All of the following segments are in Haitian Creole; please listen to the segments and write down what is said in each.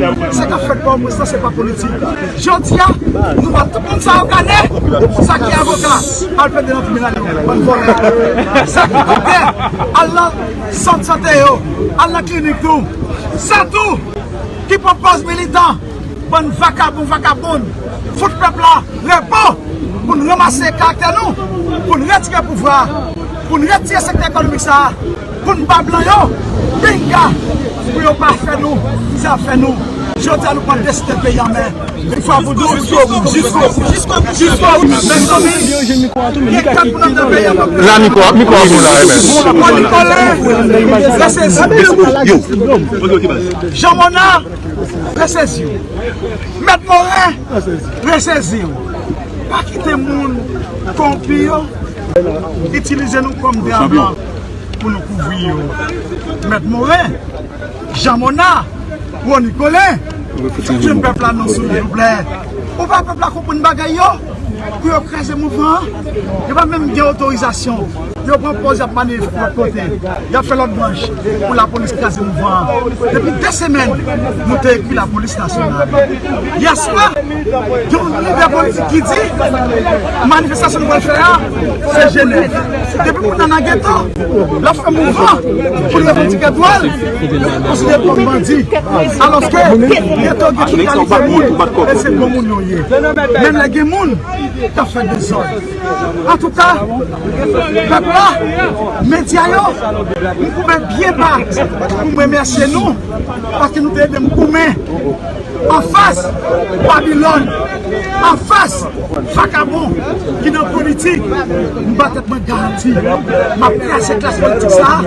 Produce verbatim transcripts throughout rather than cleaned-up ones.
Sa k ap fèt pa w prezidan, se pa politik. Jodi a, nou ba tout moun sa yo kanè, sa ki avoka, al plede nan tribinal yo, bann vòlè. Sa ki doktè, al nan sant sante yo, al nan klinik tou. Sa tou, ki pran pòz militan, bann vakabon, vakabon, fout pèp la repo, pou n ranmase karaktè nou, pou n retire pouvwa, pou n retire sektè ekonomik sa a, pou n ba blan yo pinga, pou yo pa fè nou sa y ap fè nou. Jodi a, nou pral deside peyi an men. Yon fwa pou tout, jisko bout, jisko bout, jisko bout. Mezanmi, gen kat moun anndan peyi an. La, mikwo, mikwo a pou la, Ernest. Paul Nicolet, resezi. Jean Monard, resezi. Mèt Morin, resezi. Pa kite moun kòwonpi yo itilize nou kòm de a blan pou nou kouvri yo. Mèt Morin, Jean Monard, Rony Colin, fè pèp la non, silvouplè. Ou pa pèp la konprann bagay yo, pou yo kraze mouvman an. Yo pa menm gen otorizasyon. Yo pran pòz y ap manifeste lòt kote. Y ap fè lòt branch pou lapolis kraze mouvman an. Depi de semèn, nou te ekri lapolis nasyonal. Yèswa, yon lidè politik ki di, manifestasyon nou pral fè a, se Jenèf. Depi moun nan nan geto, l ap fè mouvman pou l revandike dwa l, yo konsidere l kòm bandi. Alòske, geto gen tout kalite moun, e se bon moun yo ye. Menm lè gen moun k ap fè dezòd. Antouka, pèp la, medya yo, m koube byen ba pou m remèsye nou, paske nou te ede m goumen anfas Babilòn, anfas vakabon ki nan politik. M ba tèt mwen garanti, m ap kraze klas politik sa a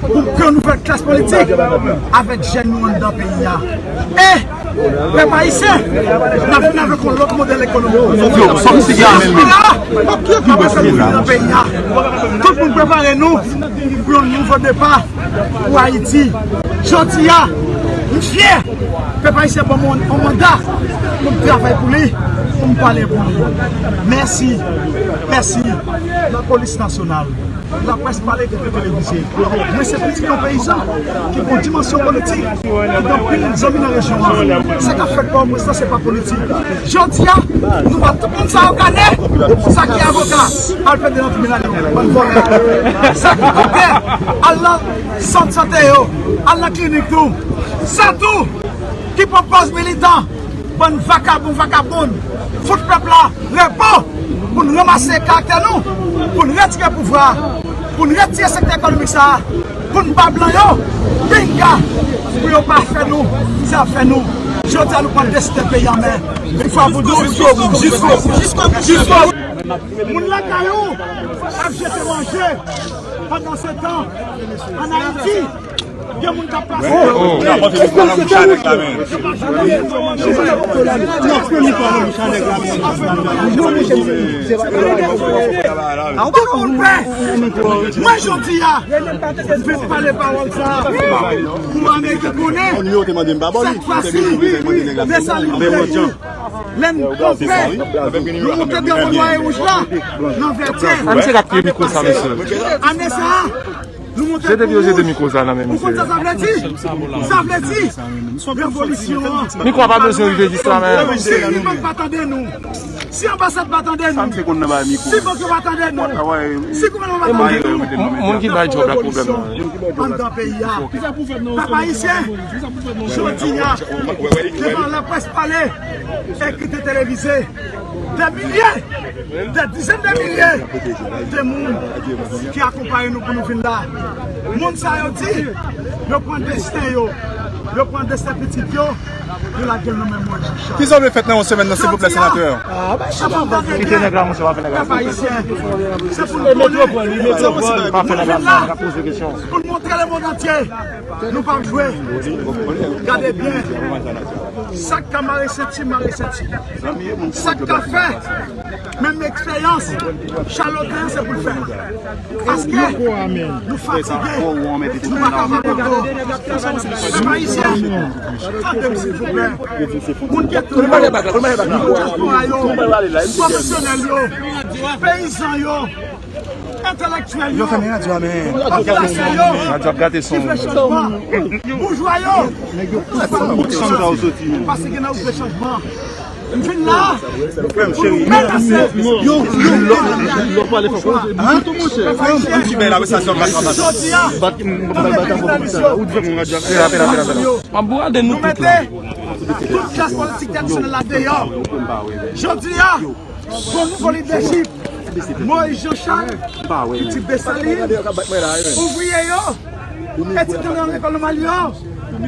pou m kreye yon nouvèl klas politik avèk jèn nou anndan peyi a. E pèp ayisyen, n ap vin avèk yon lòt modèl ekonomik. Yo, sòti gade men. Dyaspora a, n ap fè mouvman nan peyi a. Tout moun prepare nou pou yon nouvo depa pou Ayiti. Jodi a, m fyè. Pèp ayisyen ban mwen yon manda pou m travay pou li, pou m pale pou li. Mèsi. Mèsi. Lapolis nasyonal. Laprès pale ki te televize. Mwen se pitit yon peyizan ki gen dimansyon politik, ki gen anpil zanmi nan rejyon an. Sa k ap fèt pa w prezidan, se pa politik. Jodi a, nou ba tout moun sa yo kanè, sa ki avoka, al plede nan tribinal yo, bann vòlè. Sa ki doktè, al nan sant sante yo, al nan klinik tou. Sa tou, ki pran pòz militan, bann vakabon, vakabon, fout pèp la repo, pou n ranmase karaktè nou, pou n retire pouvwa, pou n retire sektè ekonomik sa a, pou n ba blan yo pinga, pou yo pa fè nou sa y ap fè nou. Jodi a, nou pral deside peyi an men. Yon fwa pou tout, jisko bout, jisko bout, jisko bout. Moun lakay ou ap jete manje. Pandan se tan, ann Ayiti, gen moun k ap pase. Tout moun pè. Mwen, jodi a, m vin pale pawòl sa a pou Ameriken konnen, sèdfwasi, Desalin te di, lè n kanpe, nou moute drapo nwa e wouj la nan Vètyè. Ane sa a, nou moute pou wouj. Ou konn sa sa vle di? Sa vle di revolisyon an. Mikwo a pa bezwen rive jis la, men. Si Imak pa tande nou, si anbasad pa tande nou, si bank yo pa tande nou, si gouvènman pa tande nou, moun ki bay djòb la pwoblèm nan anndan peyi a. Pèp ayisyen, jodi a, devan laprès pale, ekri te televize, dè milye, dè dizèn dè milye de moun ki akonpaye nou pou nou vin la. Moun sa yo di, yo pran desten yo, yo pran desten pitit yo, yo lage l nan men Moyiz Richard. Kisa w vle fèt nan yon semèn nan, silvouplè, senatè? Kite nèg la, monchè, pa fè nèg la. Pèp ayisyen, se pou nou konnen, se pou nou vin la, pou nou montre lemonn antye, nou p ap jwe. Gade byen, sa k ka mare senti, mare senti. Sa k ka fè menm eksperyans Chaloten an, se pou l fè. Paske nou fatige, nou pa ka pran pòto. Pèp ayisyen, tande m silvouplè. Moun ki tou yo, dyaspora yo, pwofesyonèl yo, peyizan yo, Entèlèktyèl yo, popilasyon yo ki vle chanjman, boujwa yo, se pa nan wout chanjman. Paske gen nan wout chanjman. M vin la pou nou menase. Jodi a, tankou prezidan misyon, nou mete tout klas politik tradisyonèl la deyò. Jodi a, gon nouvo lidèchip. Moïse Jean Charles, pitit Desalin, ouvriye yo, etidyan nan lekòl nòmal yo,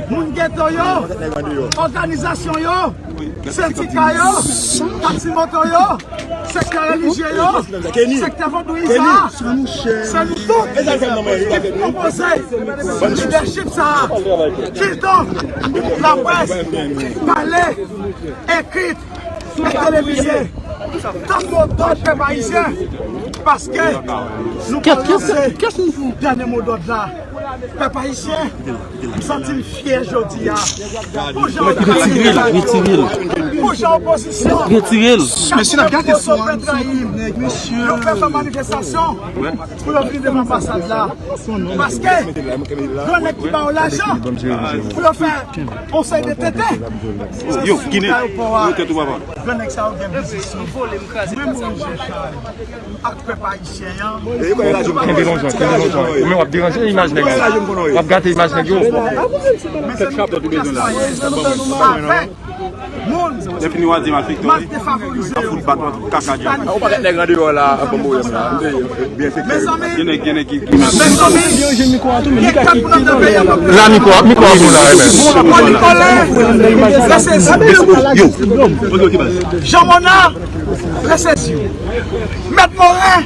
moun geto yo, òganizasyon yo, sendika yo, taksimoto yo, sektè relijye yo, sektè vodouyizan, se nou tout ki pwopoze lidèchip sa a. Kidonk, laprès, pale, ekri, televize, tann mo dòd pèp ayisyen, paske nou pral lanse dènye mo dòd la. Pèp ayisyen, m santi m fyè jodi a. Pou jan Retire l, retire l. Pou jan opozisyon, Retire l. Mesye, n ap gate sou an. Yo fè fè manifestasyon pou yo vini devan anbasad la. Paske gran nèg ki ba yo lajan pou yo fè yon seri de tenten. Yo, Ginen, yo tèt ou papa. Gran nèg sa yo gen biznis yo. Mwen, Moïse Jean Charles, ak pèp ayisyen an. Kenbe lonjan, kenbe lonjan. Ou menm w ap deranje imaj nèg yo. W ap gate imaj nèg yo. Tèt chaptè tou bezwen la. Avèk moun. Lè fini w a di m a Victor wi. M ap fout bat w a tout kaka djab. Ou pa gen nèg andeyò la ap ban pwoblèm la. Mezanmi, gen nèg, gen nèg ki, ki mal. Mezanmi, gen kat moun anndan peyi a. La mikwo, mikwo a pou la, men. Pòl Nikolè, resezi. Yo. Jean Mona, resezi. Mèt Morin,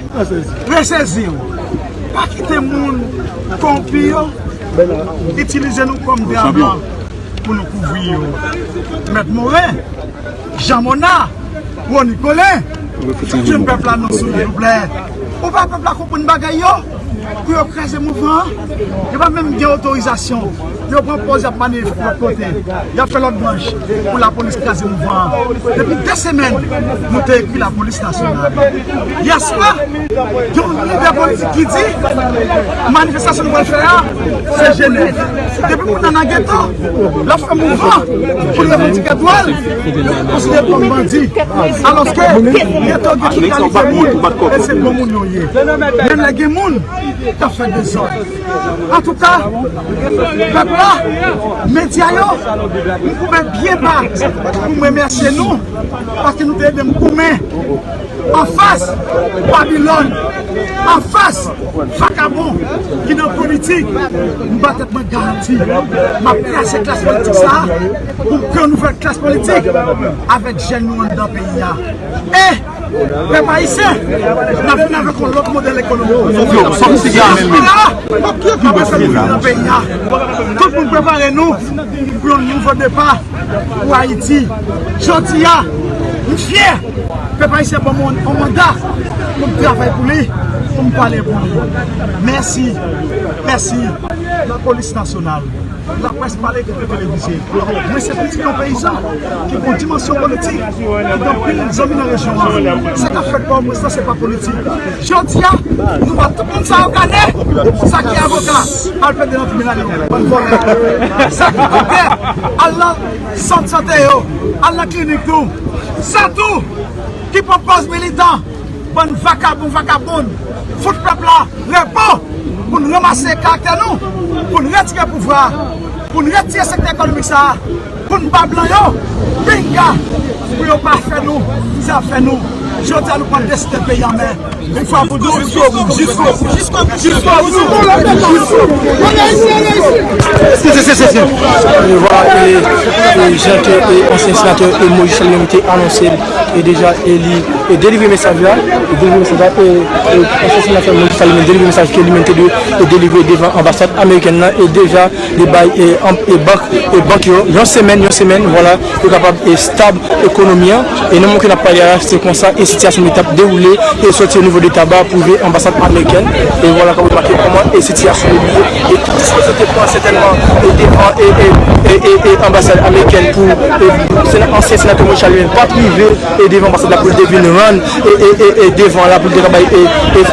resezi. Pa kite moun kòwonpi yo itilize nou kòm de blan pou nou kouvri yo. Mèt Morin, Jean Mona, Rony Colin, soutyen pèp la non, silvouplè. Ou pa pèp la konprann bagay yo, pou yo kraze mouvman an, yo pa menm gen otorizasyon. Yo pran pòz y ap manifeste lòt kote. Y ap fè lòt branch pou lapolis kraze mouvman an. Depi de semèn, nou te ekri lapolis nasyonal. Yèswa, gen yon lidè politik ki di, manifestasyon nou pral fè a, se Jenèf. Depi moun nan nan geto, l ap fè mouvman pou l revandike dwa l, yo konsidere l kòm bandi. Alòske, geto gen tout kalite moun, e se bon moun yo ye. Menm lè gen moun k ap fè dezòd. Antouka, pèp la, medya yo, m koube byen ba pou m remèsye nou, paske nou te ede m goumen anfas Babilòn, anfas vakabon ki nan politik. M ba tèt mwen garanti, m ap kraze klas politik sa a pou yon nouvèl klas politik avèk jèn nou anndan peyi a. E Pèp ayisyen, n ap vin avèk yon lòt modèl ekonomik. Dyaspora a, n ap fè mouvman nan peyi a. Tout moun prepare nou pou yon nouvo depa pou Ayiti. Jodi a, m fyè. Pèp ayisyen ban mwen yon manda pou m travay pou li, pou m pale pou li. Mèsi. Mèsi. Lapolis nasyonal. Laprès pale, ekri, televize. Mwen se pitit yon peyizan ki gon dimansyon politik, ki gen anpil zanmi nan rejyon an. Sa k ap fèt Pòtoprens lan, se pa politik. Jodi a, nou ba tout moun sa yo kanè, sa ki avoka, al plede nan tribinal yo. Bann vòlè. Sa ki doktè, al nan sant sante yo, al nan klinik tou. Sa tou, ki pran pòz militan. Bann vakabon, vakabon, fout pèp la repo pou n ranmase karaktè nou, pou n retire pouvwa, pou n retire sektè ekonomik sa a, pou n ba blan yo pinga, pou yo pa fè nou sa y ap fè nou. Jodi a, nou pral deside peyi an men. Yon fwa pou tout, jisko bout, jisko bout, jisko bout. E vwala, e, e, jan ke, e, ansyen senatè, e, Moïse Charles te anonse l, e deja, e li, e delivre mesaj la, e delivre mesaj la, e, e, ansyen senatè Moïse Charles li menm delivre mesaj ke li menm te dwe, e, delivre devan anbasad amerikèn nan, e deja, li bay, e, an, e bank, e bank yo, yon semèn, yon semèn, vwala, yo kapab, e, stab ekonomi an, e nan moman ke n ap pale a, se konsa, e sitiyasyon li t ap dewoule, e soti o nivo de Taba pou rive anbasad amerikèn, e vwala, k ap remake kòman, e sitiyasyon yo ye, e tout dispoze te pran sètènman, e devan, e, e, e, e, e anbasad amerikèn pou, e, sena-, ansyen senatè Moïse Charles li menm pa t rive, e devan anbasad la pou l te vin rann, e, e, e, e devan la pou l te ka bay, e, e,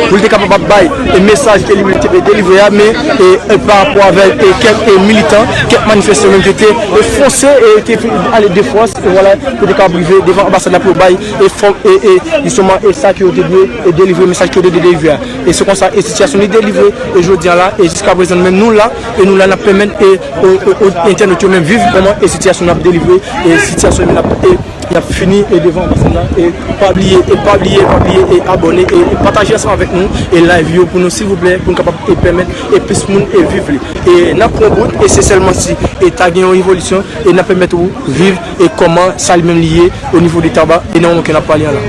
pou l te kapab ap bay e mesaj ke li menm te vle delivre a, men e, e, pa rapò avèk e, kèk e, militan, kèk manifestan menm ki te e, fonse e ki te ale de fòs e vwala pou te kapab rive devan anbasad la pou yo bay e fòm e, e jisteman e sa ke yo te dwe e delivre, mesaj ke yo te dwe delivre a. E se konsa e sitiyasyon li delivre e jodi a la e jiska prezan menm nou la e nou la n ap pèmèt e o, o, o, entènot yo menm viv kòman e sitiyasyon n ap delivre e sitiyasyon n ap e y ap fini e devan anbasad la e pa bliye e pa bliye pa bliye e abòne e, e pataje ansanm avèk nou e live yo pou nou silvouplè pou nou kapab e pèmèt e plis moun e viv li e n ap pran bout e se sèlman si e ta gen yon revolisyon e n ap pèmèt ou viv e kòman sa li menm li ye o nivo de Taba e nan moman ke n ap pale an la.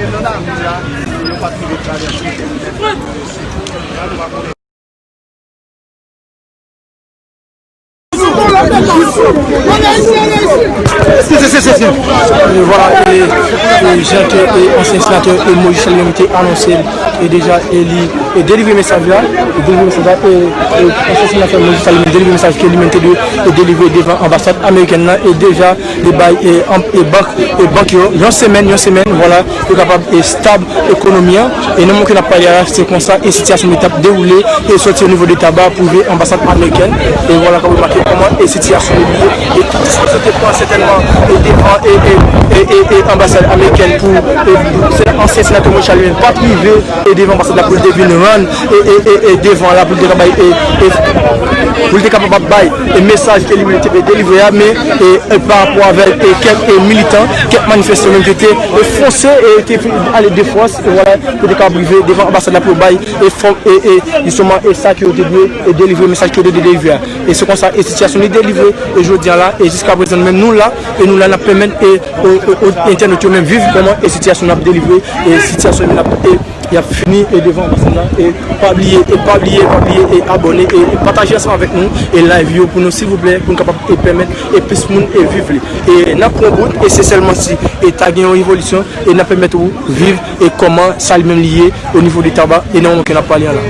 E vwala, e, e jan ke e ansyen senatè e Moyiz Chalume te anonse l, te anonse l, e deja e li e delivre mesaj la, e delivre mesaj la, e, e ansyen senatè Moyiz Chalume delivre mesaj ke li menm te dwe e delivre devan anbasad amerikèn nan, e deja li bay e, an- e bank e bank yo yon semèn, yon semèn, vwala, yo kapab e stab ekonomi an. E nan moman ke n ap pale a la, se konsa e sitiyasyon li t ap dewoule e soti o nivo de Taba pou rive anbasad amerikèn. E vwala, k ap remake kòman e sitiyasyon li ye. E tout disponisyon te pran sètènman e devan e, e, e, e, e anbasad amerikèn pou e, se ansyen senatè Moyiz Chalume pa t rive e devan anbasad la pou l te vin rann e, e, e, e devan la pou l te ka bay e, e pou l te kapab ap bay e mesaj ke li menm te vle delivre a, men e, e pa rapò avèk e kèk e militan, kèk manifestan menm ki te e fonse e ki te ale de fòs e vwala pou te kapab rive devan anbasad la pou yo bay e fòm e, e jisteman e sa ke yo te dwe e delivre, mesaj ke yo te dwe delivre a. E se konsa e sitiyasyon li delivre e jodi a la e jiska prezan menm nou la e nou la n ap pèmèt e o, o, o entènot yo menm viv kòman e sitiyasyon n ap delivre e sitiyasyon n ap e y ap fini e devan anbasad la e pa bliye e pa bliye pa bliye e abòne e, e pataje ansanm avèk nou e live yo pou nou silvouplè pou nou kapab e pèmèt e plis moun e viv li e n ap pran bout e se sèlman si e ta gen yon revolisyon e n ap pèmèt ou viv e kòman sa li menm li ye o nivo de Taba e nan moman ke n ap pale an la.